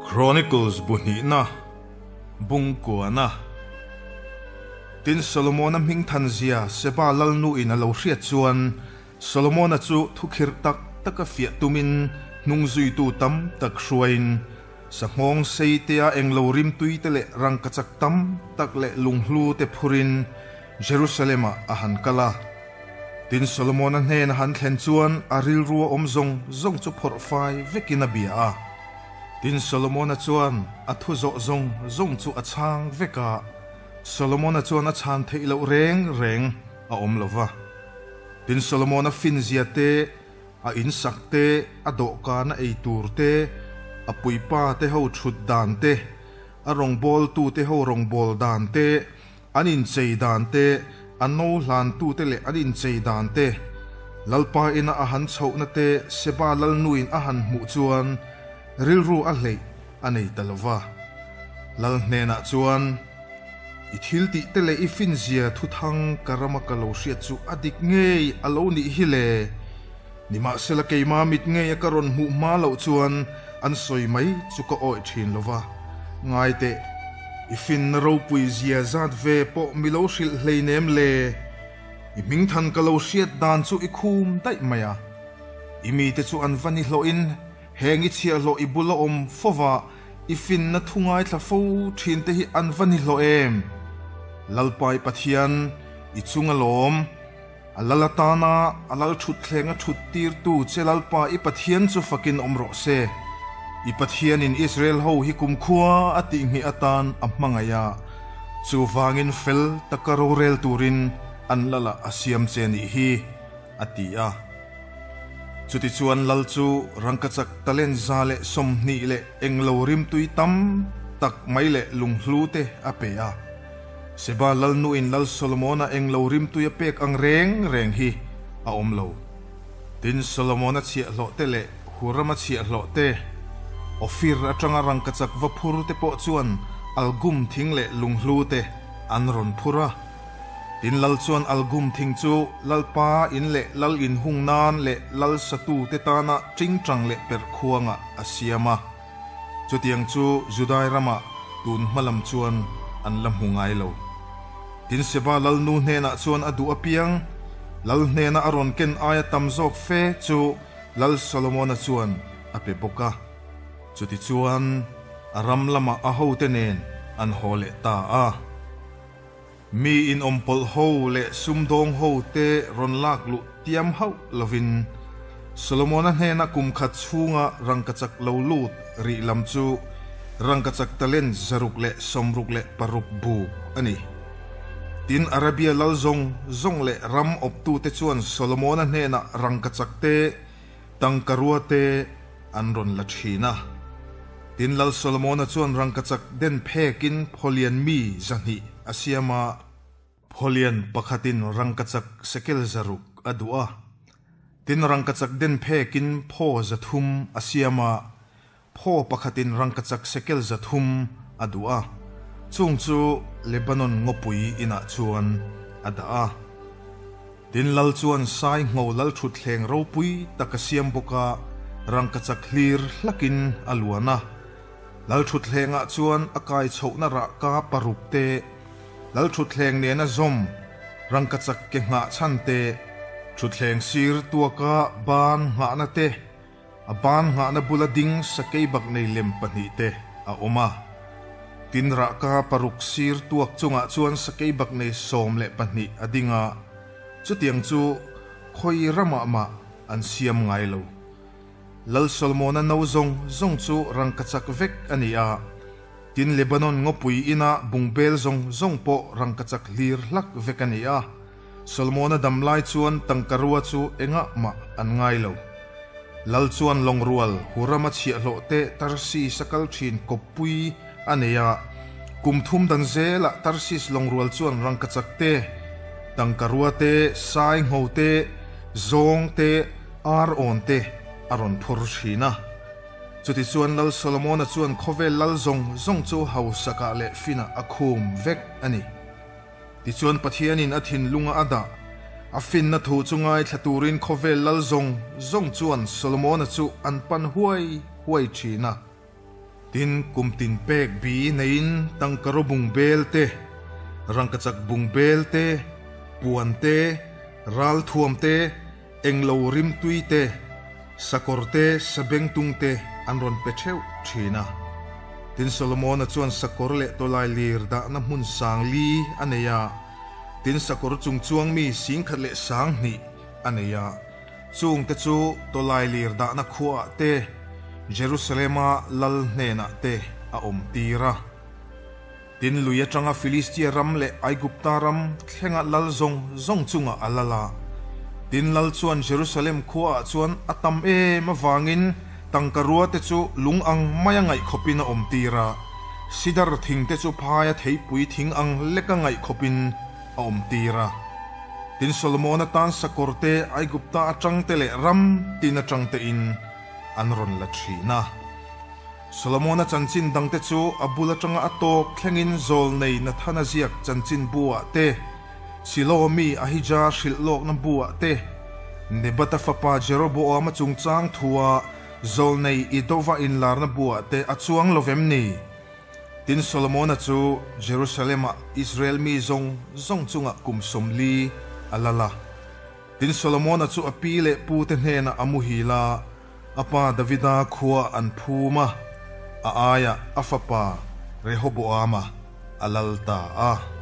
Chronicles bu hnihna, bung kuana. Tin, Solomona hming thanzia Seba lalnuin a lo hriat chuan Solomona chu thukhirh tak taka fiah tumin hnung zuitu tam tak hruaiin Sanghawng sei tea englo rimtui te leh rangkachak tam tak leh lunghlu te phurin Jerusalem-ah a han kal a. Tin, Solomona hnen a han thlen chuan a rilru a awm zawng zawng chu phawrh fai vekin a bia a. Tin, Solomona chuan a thu zawh zawng zawng chu a chhang vek a, Solomona chuan a chhan theih loh reng reng a awm lo va. Tin, Solomona finzia te, A insak te, a dawhkan a ei tur te, a puipa te ho thut dan te, a rawngbawltu te ho rawngbâwl dan te, an inchei dan te, a no hlantu te leh an inchei dan te, Lalpa ina a han chhohna te Seba lalnuin a han hmuh chuan rilru a hleih a nei ta lo va. Lal hnenah chuan, I thil tih te leh i finzia thuthang ka rama ka lo hriat chu a dik ngei a lo nih hi le. Nimahsela keima mit ngei a ka rawn hmuh hma loh chuan an sawi mai chu ka awih thin lo va. Ngai teh, i finna ropui zia zat ve pawh mi lo hrilh hleinem le. I hmingthan ka lo hriat dan chu i khum daih mai a. I mite chu an va ni hlawhin heng i chhiahhlawh i bula awm fova I finna thu ngaithla fo thin te hi an va ni hlawh em? Lalpai Pathian, i chung a lawm. A lal atana a lal thutthleng a thut tirtu che Lalpa i Pathian chu fakin awm rawh se. I Pathianin Israel ho hi kumkhua a tihngheh atan a hmangaih a, chuvangin fel taka rorel turin an lalah a siam che nih hi, a ti a. Chutichuan Lal chu rangkachak talent 120 leh englo rimtui tam tak mai leh lunghlu te a pe a. Seba Lalnuin Lal Solomona englo rimtui a pek ang reng reng hi a awm lo. Tin, Solomona chhiahhlawh te leh Hurama chhiahhlawh te, Ofir atanga rangkachak va phur te pawh chuan algum thing leh lunghlu te an rawn phur a. Tin Lal chuan Algum thing chu Lalpa in leh Lal in hung nan leh Lal satu te tana tingtang leh perh khuangah a siam a. Chutiang chu Judai ramah tun hma lam chuan an la hmu ngai lo. Tin Seba Lalnu hnenah chuan a duh apiang, Lal hnena a rawn ken aia tam zawk fe chu Lal Solomona chuan a pe bawk a. Chutichuan a ram lamah a hote nen an haw leh ta a. Mi inawmpawlh ho leh sumdawng ho te rawn lak luh tiam hauh lovin Solomona hnena kum khat chhunga rangkachak lo lut rih lam chu rangkachak talent 666 buk a ni. Tin, Arabia lal zawng zawng leh ram awptute chuan Solomona hnenah rangkachak te, tangkarua te an rawn la thin a. Tin, Lal Solomona chuan rangkachak den phekin phawlian mi 200 a siam a. Phawlian pakhatin rangkachak sekel 600 a duh a. Tin, rangkachak den phekin phaw 300 a siam a, phaw pakhatin rangkachak sekel 300 a duh a. Chung chu Lebanon ngawpui inah chuan a dah a. Tin Lal chuan Sai ngho lal thutthleng ropui tak a siam bawk a, rangkachak hlir hlakin a luan a. Lal thutthlengah chuan a kai chhohna rah ka paruk te, lal thutthleng nena zawm rangkachak ke nghah chhan te, thutthleng sir tuaka ban nghahna te, A ban nghahna bula ding sakei bak nei lem pahnihte a awm a. Tin rahka paruk sir tuak chungah chuan sakei bak nei 12 a ding a, chutiang chu khawi ramah mah an siam ngai lo. Lal Solomona no zawng zawng chu rangkachak vek a ni a, tin Lebanon ngawpui ina bungbel zawng zawng pawh rangkachak hlir hlak vek a ni a. Solomona dam lai chuan tangkarua chu engah mah an ngai lo. Lal chuan lawngrual Hurama chhiahhlawh te Tarsis a kal thin kawppui a nei a. Kum thum dan zelah Tarsis lawngrual chuan rangkachak te, tangkarua te, sai ngho te, zawng te, ar awn te a rawn phur thin a. Chutichuan Lal Solomona chuan khawvel lal zawng zawng chu hausakah leh finah a khum vek a ni. Tichuan Pathianin a thinlunga a dah, a finna thu chu ngaithla turin khawvel lal zawng zawng chuan Solomona chu an pan huai huai thin a. Tin, kum tin pek bi neiin tangkaraw bungbel te, rangkachak bungbel te, puan te, ralthuam te, englo rimtui te, sakawr te, sabengtung te an rawn pe theuh thin a. Tin, Solomona chuan sakawr leh tawlailir dahna hmun sang li a nei a, tin sakawr chungchuang mi 10,000 leh 2000 a nei a. Chungte chu tawlailir dahna khuaah te, Jerusalema lal hnenah te a awm tir a. Tin, lui atanga Filistia ram leh Aigupta ram thlenga lal zawng zawng chungah a lal a. Tin, lal chuan Jerusalem khuaah chuan a tam em avangin tangka ruate chu lung ang maia ngaih khawpin a awm tir a, sidar thingte chu phaia theipui thing ang leka ngaih khawpin a awm tir a. Tin, Solomona tan sakawr te, Aigupta atang te leh ram tin atang te in an rawn la thin a. Solomona chanchin dang te chu a bul atanga a tawp thlengin zawlnei Nathana ziak chanchin buah te, Silo mi Ahija hrilh lawkna buah te, Nebata fapa Jeroboama chungchang thua zawlnei Idova inlarna buah te a chuang lo vem ni? Tin, Solomona chu Jerusalem-ah Israel mi zawng zawng chungah kum 40 a lal a. Tin, Solomona chu a pi leh pute hnenah a muhil a, a pa Davida khua an phum a, a aiah a fapa Rehoboama a lal ta a.